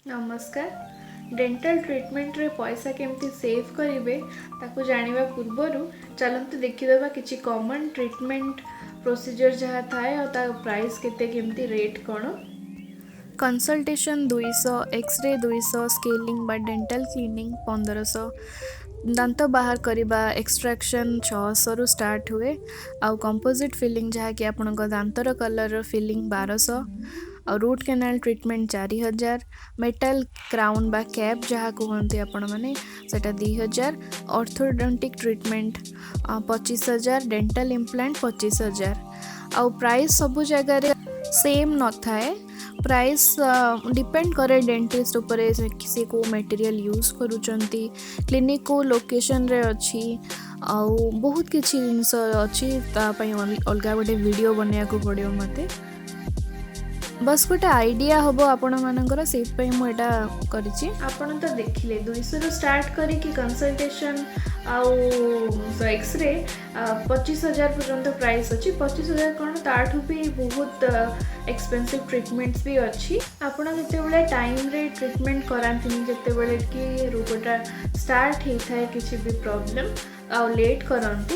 ନମସ୍କାର। ଡେଣ୍ଟାଲ ଟ୍ରିଟମେଣ୍ଟରେ ପଇସା କେମିତି ସେଭ୍ କରିବେ, ତାକୁ ଜାଣିବା ପୂର୍ବରୁ ଚାଲନ୍ତୁ ଦେଖିଦେବା କିଛି କମନ୍ ଟ୍ରିଟମେଣ୍ଟ ପ୍ରୋସିଜର୍ ଯାହା ଥାଏ ଆଉ ତା ପ୍ରାଇସ୍ କେତେ, କେମିତି ରେଟ୍ କ'ଣ। କନସଲଟେସନ୍ 200, ଏକ୍ସରେ 200, ସ୍କେଲିଂ ବା ଡେଣ୍ଟାଲ କ୍ଲିନିଂ 1500, ଦାନ୍ତ ବାହାର କରିବା ଏକ୍ସଟ୍ରାକ୍ସନ୍ 600ରୁ ଷ୍ଟାର୍ଟ ହୁଏ ଆଉ କମ୍ପୋଜିଟ୍ ଫିଲିଂ, ଯାହାକି ଆପଣଙ୍କ ଦାନ୍ତର କଲର୍ର ଫିଲିଂ, 1200 ଆଉ root canal treatment 4000, metal crown ବା କ୍ୟାପ୍ ଯାହା କୁହନ୍ତି ଆପଣମାନେ, ସେଇଟା 2000, ଅର୍ଥୋଡଣ୍ଟିକ୍ ଟ୍ରିଟମେଣ୍ଟ 25,000, ଡେଣ୍ଟାଲ ଇମ୍ପ୍ଲାଣ୍ଟ 25,000। ଆଉ ପ୍ରାଇସ୍ ସବୁ ଜାଗାରେ ସେମ୍ ନଥାଏ। ପ୍ରାଇସ୍ ଡିପେଣ୍ଡ କରେ ଡେଣ୍ଟିଷ୍ଟ ଉପରେ, ସେ କେଉଁ ମେଟେରିଆଲ୍ ୟୁଜ୍ କରୁଛନ୍ତି, କ୍ଲିନିକ୍ କେଉଁ ଲୋକେସନ୍ରେ ଅଛି ଆଉ ବହୁତ କିଛି ଜିନିଷ ଅଛି। ତା ପାଇଁ ଅଲଗା ଗୋଟେ ଭିଡ଼ିଓ ବନେଇବାକୁ ପଡ଼ିବ ମୋତେ। ବାସ୍ ଗୋଟେ ଆଇଡ଼ିଆ ହେବ ଆପଣମାନଙ୍କର, ସେଇଥିପାଇଁ ମୁଁ ଏଇଟା କରିଛି। ଆପଣ ତ ଦେଖିଲେ, 200ରୁ ଷ୍ଟାର୍ଟ କରିକି କନସଲଟେସନ୍ ଆଉ ଏକ୍ସରେ 25,000 ପର୍ଯ୍ୟନ୍ତ ପ୍ରାଇସ୍ ଅଛି। 25,000 କ'ଣ, ତାଠୁ ବି ବହୁତ ଏକ୍ସପେନ୍ସିଭ୍ ଟ୍ରିଟମେଣ୍ଟସ୍ ବି ଅଛି। ଆପଣ ଯେତେବେଳେ ଟାଇମ୍ରେ ଟ୍ରିଟମେଣ୍ଟ କରାନ୍ତିନି, ଯେତେବେଳେ କି ରୋଗଟା ଷ୍ଟାର୍ଟ ହେଇଥାଏ, କିଛି ବି ପ୍ରୋବ୍ଲେମ୍, ଆଉ ଲେଟ୍ କରନ୍ତି,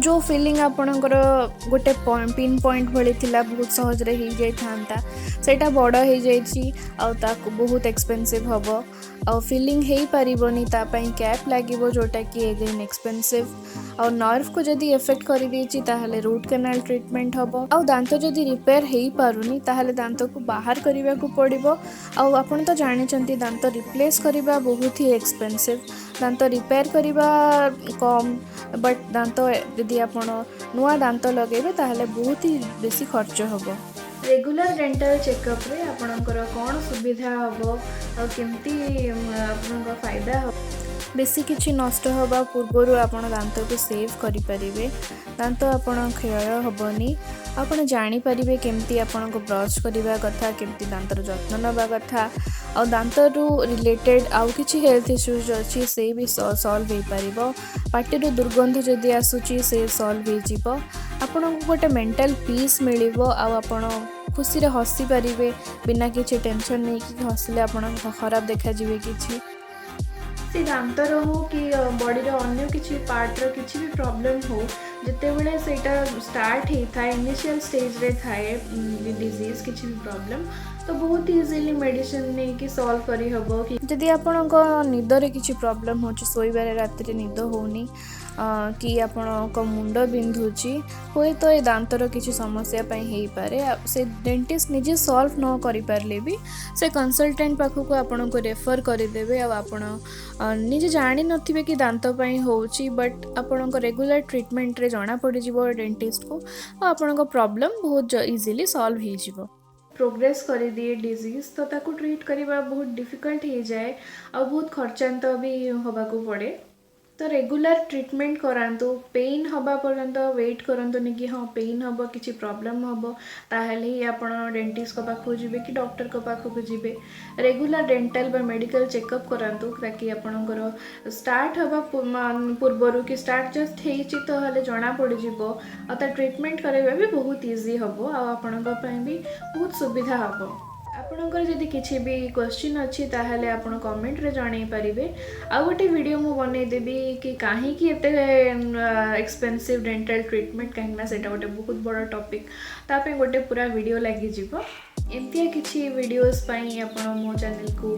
ଯେଉଁ ଫିଲିଂ ଆପଣଙ୍କର ଗୋଟେ ପିନ୍ ପଏଣ୍ଟ ଭଳି ଥିଲା, ବହୁତ ସହଜରେ ହେଇଯାଇଥାନ୍ତା, ସେଇଟା ବଡ଼ ହେଇଯାଇଛି ଆଉ ତାକୁ ବହୁତ ଏକ୍ସପେନ୍ସିଭ୍ ହେବ ଆଉ ଫିଲିଂ ହେଇପାରିବନି, ତା ପାଇଁ କ୍ୟାପ୍ ଲାଗିବ, ଯେଉଁଟାକି ଏଗେନ୍ ଏକ୍ସପେନ୍ସିଭ୍। ଆଉ ନର୍ଭକୁ ଯଦି ଏଫେକ୍ଟ କରିଦେଇଛି, ତାହେଲେ ରୁଟ୍ କେନାଲ୍ ଟ୍ରିଟମେଣ୍ଟ ହେବ। ଆଉ ଦାନ୍ତ ଯଦି ରିପେୟାର ହେଇପାରୁନି, ତାହେଲେ ଦାନ୍ତକୁ ବାହାର କରିବାକୁ ପଡ଼ିବ। ଆଉ ଆପଣ ତ ଜାଣିଛନ୍ତି, ଦାନ୍ତ ରିପ୍ଲେସ୍ କରିବା ବହୁତ ହି ଏକ୍ସପେନ୍ସିଭ୍। ଦାନ୍ତ ରିପେୟାର କରିବା କମ୍, ବଟ୍ ଦାନ୍ତ ଯଦି ଆପଣ ନୂଆ ଦାନ୍ତ ଲଗାଇବେ, ତାହେଲେ ବହୁତ ହି ବେଶୀ ଖର୍ଚ୍ଚ ହେବ। ରେଗୁଲାର ଡେଣ୍ଟାଲ ଚେକଅପ୍ରେ ଆପଣଙ୍କର କ'ଣ ସୁବିଧା ହେବ ଆଉ କେମିତି ଆପଣଙ୍କ ଫାଇଦା ହେବ? ବେଶୀ କିଛି ନଷ୍ଟ ହେବା ପୂର୍ବରୁ ଆପଣ ଦାନ୍ତକୁ ସେଭ୍ କରିପାରିବେ। ଦାନ୍ତ ଆପଣ କ୍ଷୟ ହେବନି। ଆପଣ ଜାଣିପାରିବେ କେମିତି ଆପଣଙ୍କୁ ବ୍ରଶ୍ କରିବା କଥା, କେମିତି ଦାନ୍ତର ଯତ୍ନ ନେବା କଥା ଆଉ ଦାନ୍ତରୁ ରିଲେଟେଡ଼୍ ଆଉ କିଛି ହେଲ୍ଥ ଇସ୍ୟୁଜ୍ ଅଛି, ସେ ବି ସଲ୍ଭ ହେଇପାରିବ। ପାଟିରୁ ଦୁର୍ଗନ୍ଧ ଯଦି ଆସୁଛି, ସେ ସଲ୍ଭ ହେଇଯିବ। ଆପଣଙ୍କୁ ଗୋଟେ ମେଣ୍ଟାଲ ପିସ୍ ମିଳିବ ଆଉ ଆପଣ ଖୁସିରେ ହସି ପାରିବେ, ବିନା କିଛି ଟେନସନ୍ ନେଇକି ହସିଲେ ଆପଣ ଖରାପ ଦେଖାଯିବେ କିଛି। ସେ ଦାନ୍ତର ହଉ କି ବଡ଼ିର ଅନ୍ୟ କିଛି ପାର୍ଟର କିଛି ବି ପ୍ରୋବ୍ଲେମ୍ ହଉ, ଯେତେବେଳେ ସେଇଟା ଷ୍ଟାର୍ଟ ହେଇଥାଏ, ଇନିସିଆଲ୍ ଷ୍ଟେଜ୍ରେ ଥାଏ ଡିଜିଜ୍, କିଛି ବି ପ୍ରୋବ୍ଲେମ୍, ତ ବହୁତ ଇଜିଲି ମେଡ଼ିସିନ ନେଇକି ସଲ୍ଭ କରିହେବ। କି ଯଦି ଆପଣଙ୍କ ନିଦରେ କିଛି ପ୍ରୋବ୍ଲେମ୍ ହେଉଛି, ଶୋଇବାରେ ରାତିରେ ନିଦ ହେଉନି କି ଆପଣଙ୍କ ମୁଣ୍ଡ ବିନ୍ଧୁଛି, ହୁଏତ ଏ ଦାନ୍ତର କିଛି ସମସ୍ୟା ପାଇଁ ହେଇପାରେ। ଆଉ ସେ ଡେଣ୍ଟିଷ୍ଟ ନିଜେ ସଲ୍ଭ ନ କରିପାରିଲେ ବି ସେ କନସଲଟାଣ୍ଟ ପାଖକୁ ଆପଣଙ୍କୁ ରେଫର୍ କରିଦେବେ। ଆଉ ଆପଣ ନିଜେ ଜାଣିନଥିବେ କି ଦାନ୍ତ ପାଇଁ ହେଉଛି, ବଟ୍ ଆପଣଙ୍କ ରେଗୁଲାର ଟ୍ରିଟମେଣ୍ଟରେ ଜଣାପଡ଼ିଯିବ ଡେଣ୍ଟିଷ୍ଟକୁ ଆଉ ଆପଣଙ୍କ ପ୍ରୋବ୍ଲେମ୍ ବହୁତ ଇଜିଲି ସଲ୍ଭ ହେଇଯିବ। ପ୍ରୋଗ୍ରେସ୍ କରିଦିଏ ଡିଜିଜ୍, ତ ତାକୁ ଟ୍ରିଟ୍ କରିବା ବହୁତ ଡିଫିକଲ୍ଟ ହେଇଯାଏ ଆଉ ବହୁତ ଖର୍ଚ୍ଚାନ୍ତ ବି ହେବାକୁ ପଡ଼େ। ତ ରେଗୁଲାର ଟ୍ରିଟମେଣ୍ଟ କରାନ୍ତୁ। ପେନ୍ ହେବା ପର୍ଯ୍ୟନ୍ତ ୱେଟ୍ କରନ୍ତୁନି କି ହଁ, ପେନ୍ ହେବ, କିଛି ପ୍ରୋବ୍ଲେମ୍ ହେବ, ତାହେଲେ ହିଁ ଆପଣ ଡେଣ୍ଟିଷ୍ଟଙ୍କ ପାଖକୁ ଯିବେ କି ଡକ୍ଟରଙ୍କ ପାଖକୁ ଯିବେ। ରେଗୁଲାର ଡେଣ୍ଟାଲ ବା ମେଡ଼ିକାଲ ଚେକଅପ୍ କରାନ୍ତୁ, ତାକି ଆପଣଙ୍କର ଷ୍ଟାର୍ଟ ହେବା ପୂର୍ବରୁ କି ଷ୍ଟାର୍ଟ ଜଷ୍ଟ ହେଇଛି ତାହେଲେ ଜଣା ପଡ଼ିଯିବ ଆଉ ତା ଟ୍ରିଟମେଣ୍ଟ କରାଇବା ବି ବହୁତ ଇଜି ହେବ ଆଉ ଆପଣଙ୍କ ପାଇଁ ବି ବହୁତ ସୁବିଧା ହେବ। ଆପଣଙ୍କର ଯଦି କିଛି ବି କ୍ୱେଶ୍ଚିନ୍ ଅଛି, ତାହେଲେ ଆପଣ କମେଣ୍ଟରେ ଜଣାଇ ପାରିବେ। ଆଉ ଗୋଟେ ଭିଡ଼ିଓ ମୁଁ ବନେଇଦେବି କି କାହିଁକି ଏତେ ଏକ୍ସପେନ୍ସିଭ୍ ଡେଣ୍ଟାଲ ଟ୍ରିଟମେଣ୍ଟ, କାହିଁକିନା ସେଇଟା ଗୋଟେ ବହୁତ ବଡ଼ ଟପିକ୍, ତା ପାଇଁ ଗୋଟେ ପୁରା ଭିଡ଼ିଓ ଲାଗିଯିବ। ଏମିତିଆ କିଛି ଭିଡ଼ିଓସ୍ ପାଇଁ ଆପଣ ମୋ ଚ୍ୟାନେଲକୁ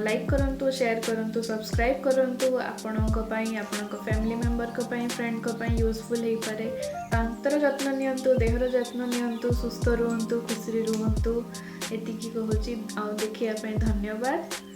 ଲାଇକ୍ କରନ୍ତୁ, ସେୟାର କରନ୍ତୁ, ସବସ୍କ୍ରାଇବ୍ କରନ୍ତୁ। ଆପଣଙ୍କ ପାଇଁ, ଆପଣଙ୍କ ଫ୍ୟାମିଲି ମେମ୍ବରଙ୍କ ପାଇଁ, ଫ୍ରେଣ୍ଡଙ୍କ ପାଇଁ ୟୁଜଫୁଲ୍ ହେଇପାରେ। ଦାନ୍ତର ଯତ୍ନ ନିଅନ୍ତୁ, ଦେହର ଯତ୍ନ ନିଅନ୍ତୁ, ସୁସ୍ଥ ରୁହନ୍ତୁ, ଖୁସିରେ ରୁହନ୍ତୁ, ଏତିକି କହୁଛି। ଆଉ ଦେଖିବା ପାଇଁ ଧନ୍ୟବାଦ।